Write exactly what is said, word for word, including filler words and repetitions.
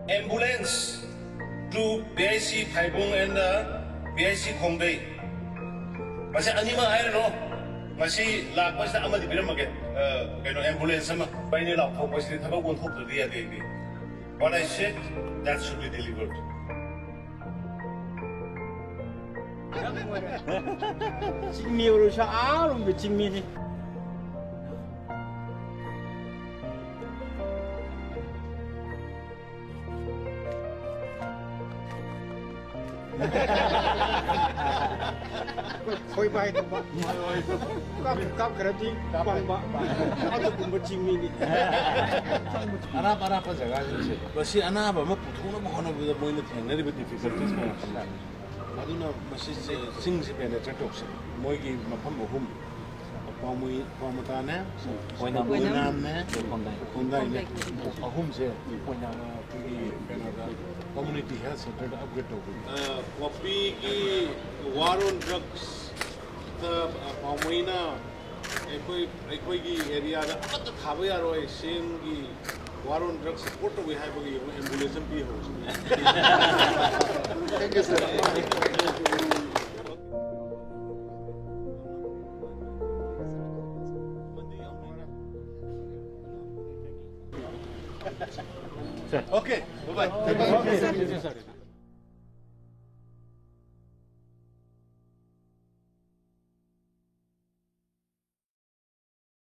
Ambulance to P I C Phaibung and the P I C Khongdei. ꯃꯁꯤ ꯑꯅꯤꯃꯛ ꯍꯥꯏꯔꯅꯨ꯫ ꯉꯁꯤ ꯂꯥꯛꯄꯁꯤꯗ ꯑꯃꯗꯤ ꯄꯤꯔꯝꯃꯒꯦ꯫ ꯑ, ꯀꯩꯅꯣ, ambulance ꯑꯃ꯫ ꯄꯩꯅꯦ ꯂꯥꯎꯊꯣꯛꯄꯁꯤꯗꯤ ꯊꯕꯛ ꯑꯣꯟꯊꯣꯛꯇ꯭ꯔꯗꯤ ꯌꯥꯗꯦ ꯑꯩꯗꯤ꯫ What I said, that should be delivered. ꯆꯤꯡꯃꯤ ꯑꯣꯏꯔꯁꯨ ꯑꯥꯔꯣꯝꯒꯤ ꯆꯤꯡꯃꯤꯅꯤ꯫ ꯈꯣꯏꯕꯥꯏ ꯇꯧꯕ꯫ ꯀꯥꯞ-, ꯀꯥꯞꯈ꯭ꯔꯗꯤ ꯄꯪꯕ꯫ ꯑꯗꯨꯒꯨꯝꯕ ꯆꯤꯡꯃꯤꯅꯤ꯫ ꯑꯔꯥꯞ ꯑꯔꯥꯞꯄ ꯖꯒꯥꯁꯤꯡꯁꯦ꯫ ꯃꯁꯤ ꯑꯅꯥꯕ ꯑꯃ ꯄꯨꯊꯣꯛꯅꯕ ꯍꯣꯠꯅꯕꯗ ꯃꯣꯏꯅ ꯊꯦꯡꯅꯔꯤꯕ difficulties ꯃꯌꯥꯝꯁꯤꯅ꯫ ꯑꯗꯨꯅ ꯃꯁꯤ ꯆꯤꯡꯁꯤ penetrate ꯇꯧꯁꯤ꯫ ꯃꯣꯏꯒꯤ ꯃꯐꯝ ꯑꯍꯨꯝ, ꯄꯥꯎꯃꯩ, ꯄꯥꯎꯃꯇꯥꯅꯦ, ꯑꯣꯏꯅꯥꯝ꯫ ꯑꯣꯏꯅꯥꯝꯅꯦ, ꯈꯣꯡꯗꯥꯏ꯫ ꯈꯣꯡꯗꯥꯏꯅꯦ꯫ ꯑꯍꯨꯝꯁꯦ ꯑꯩꯈꯣꯏꯅ ꯑꯩꯈꯣꯏꯒꯤ ꯀꯩꯅꯣꯗ community health centre ꯗ upgrade ꯇꯧꯕꯒꯤ꯫ ꯑ, ꯀ꯭ꯋꯥꯄꯤꯒꯤ war on drugs ꯇ, ꯑ, ꯄꯥꯎꯃꯩꯅ ꯑꯩꯈꯣꯏ, ꯑꯩꯈꯣꯏꯒꯤ area ꯗ ꯑꯃꯠꯇ ꯊꯥꯕ ꯌꯥꯔꯣꯏ, ꯁꯦꯝꯒꯤ war on drugs support ꯇꯧꯏ ꯍꯥꯏꯕꯒꯤ ꯑꯃꯨꯛ ambulance ꯑꯃ ꯄꯤꯍꯧꯔꯦ꯫ Thank you, sir. Okay, bye-bye.